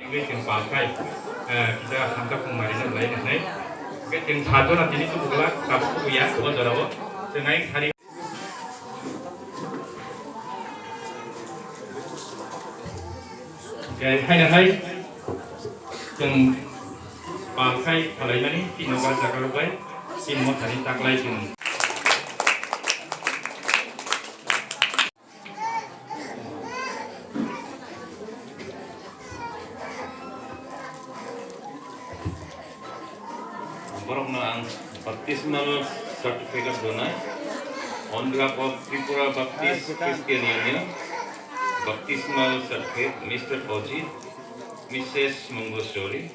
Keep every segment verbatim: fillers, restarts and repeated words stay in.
Tini chwng pal khai, eh, kisa hamjak mung mari no lai nai. Hwnkhe chwng sa jora tini tubu glak, tabuk tubu ya, o jora o. Chwng ai sari. Hwnkhe hai na hai, chwng pal khai khalai mani, tini o jaga rok bai, tini o thani tak lai chwng. Borokno ang baptismal certificate donai. On behalf of Tripura Baptist Christian Union, baptismal certificate, Mister Ojit, Missus Mongolsori,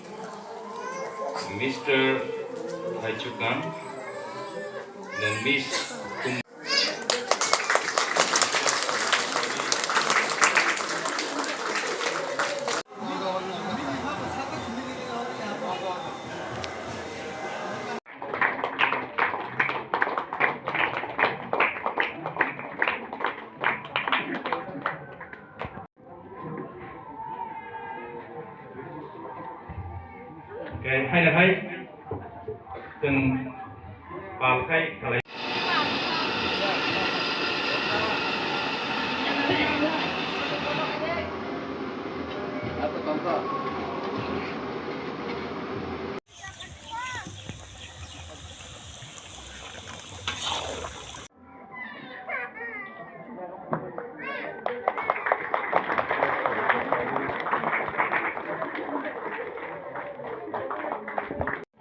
Mister Haichukang, then Miss Kum- Khe hai na hai, chwng pal khai khalai.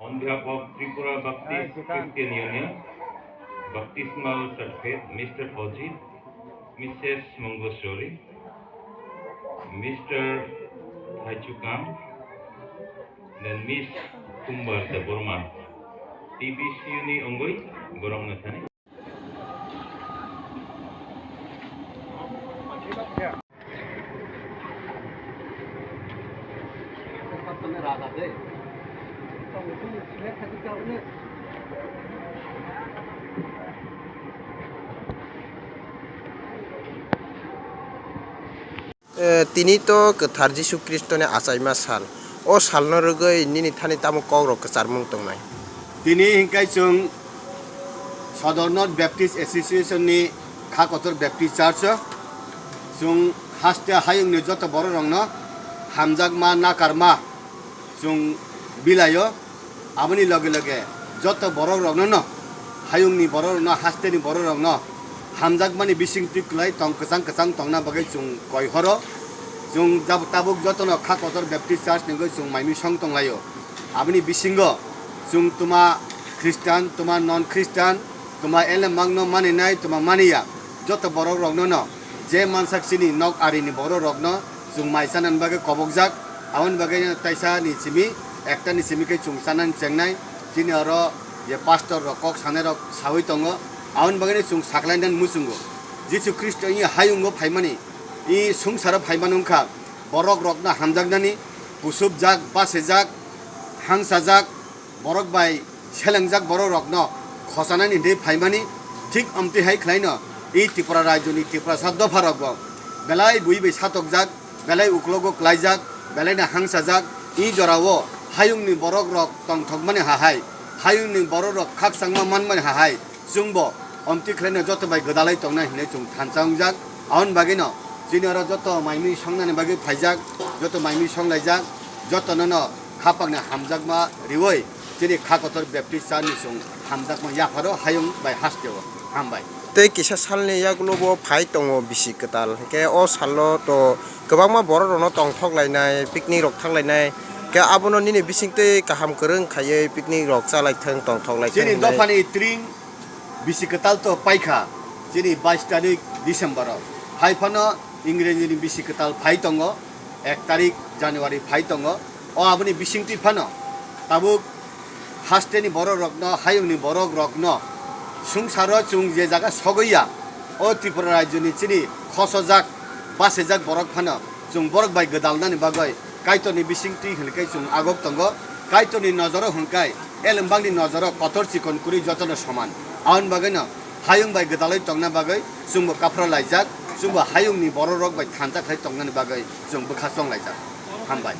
On behalf of Tripura Baptist Christian Union, baptismal certificate, Mister Ojit, Missus Mongolsori, Mister Haichukang, then Miss Kumbar Debbarma, T B C U ni ongoi borokno thani. Eh, tini to kwthar Jisu Khristoni achaima sal. O salno rwgwi nini thani tamo kokrok kwcharmung tongnai? Tini hinkhe chwng Sodor North Baptist Association ni Kha Kotor Baptist Church o chwng haste hayungni joto bororokno hamjakma nakarma chwng bilaio. Aboni loge loge joto borok rokno no, hayungni borok rokno, hasteni borok rokno hamjakmani bisingtwi kwlai tong kwchang kwchang tongna bagwi chwng koi horo. Chwng jab-, tabuk jotono Kha Kotor Baptist Church ni bagwi chwng maimwi song tonglaio. Aboni bisingo chwng twma Christian, twma non Christian, twma elembakno maninai, twma maniya, joto borok rokno no je mansak chini nok arini borok rokno chwng mai chanani bagwi kobokjak. Aboni bagwi taisa ni simi, ekta ni simi khe chwng chanani chengnai. Chini oro je pastor rok kok sanai rok sawi tongo, aboni bagwi chwng saklainani muchungo. Jisu Khristo i hayungo phaimani, i sungsaro phaimani wngkha borok rokno hamjaknani, pusupjak, bachajak, hangsajak, borok bai selengjak borok rokno khochanani hwnwi phaimani, thik amtwi hai khlaino i Tripura rajyoni Tiprasa dopha rokbo belai bui bai satokjak, belai uklogo klaijak, belaino hangsajak. I jorao hayungni borok rok tongthokmani hahai, hayungni borok rok khakchangma manmani hahai, chwngbo omtwi khlaino joto bai gwdalai tongnai hinwi chwng thansa wngjak. Aboni bagwino chini oro joto maimwi songnani bagwi phaijak, joto maimwi songlaijak, jotono no khapangni hamjakma riwi chini Kha Kotor Baptist Church ni chwng hamjakma yapharo hayung bai hasteo. Hambai. Tei kisa salni yagulo bo phai tongo bisi kwtal. Hwnkhe o salo to kwbangma borok rokno tongthok lainai, picnic rok thang lainai. Khe abono nini bisingtwi kaham kwrwng khaiwi picnic rok cha lai thang, tongthok lai thang Chini hinwi. Dophani tring bisi kwtal to paikha, chini bais tarik December o. Hai phano Ingrejini bisi kwtal phai tongo, ek tarik January phai tongo. O aboni bisingtwi phano tabuk hasteni borok rokno, hayungni borok rokno, sungsaro chwng je jaga sogwi ya, o Tripura rajyoni chini khosojak, bachajak borok phano chwng borok bai gwdalnani bagwi Kaitorni bisingtwi hwnkhe chwng agok tongo. Kaitorni nojoro hwnkhe elembakni nojoro kotor chikon kwrwi jotono soman. Aboni bagwino hayung bai gwdalwi tongna bagwi chwngbo kaphra laijak, chwngbo hayungni borok rok bai thansa khlai tongnani bagwi chwng bwkha chong laijak. Hambai.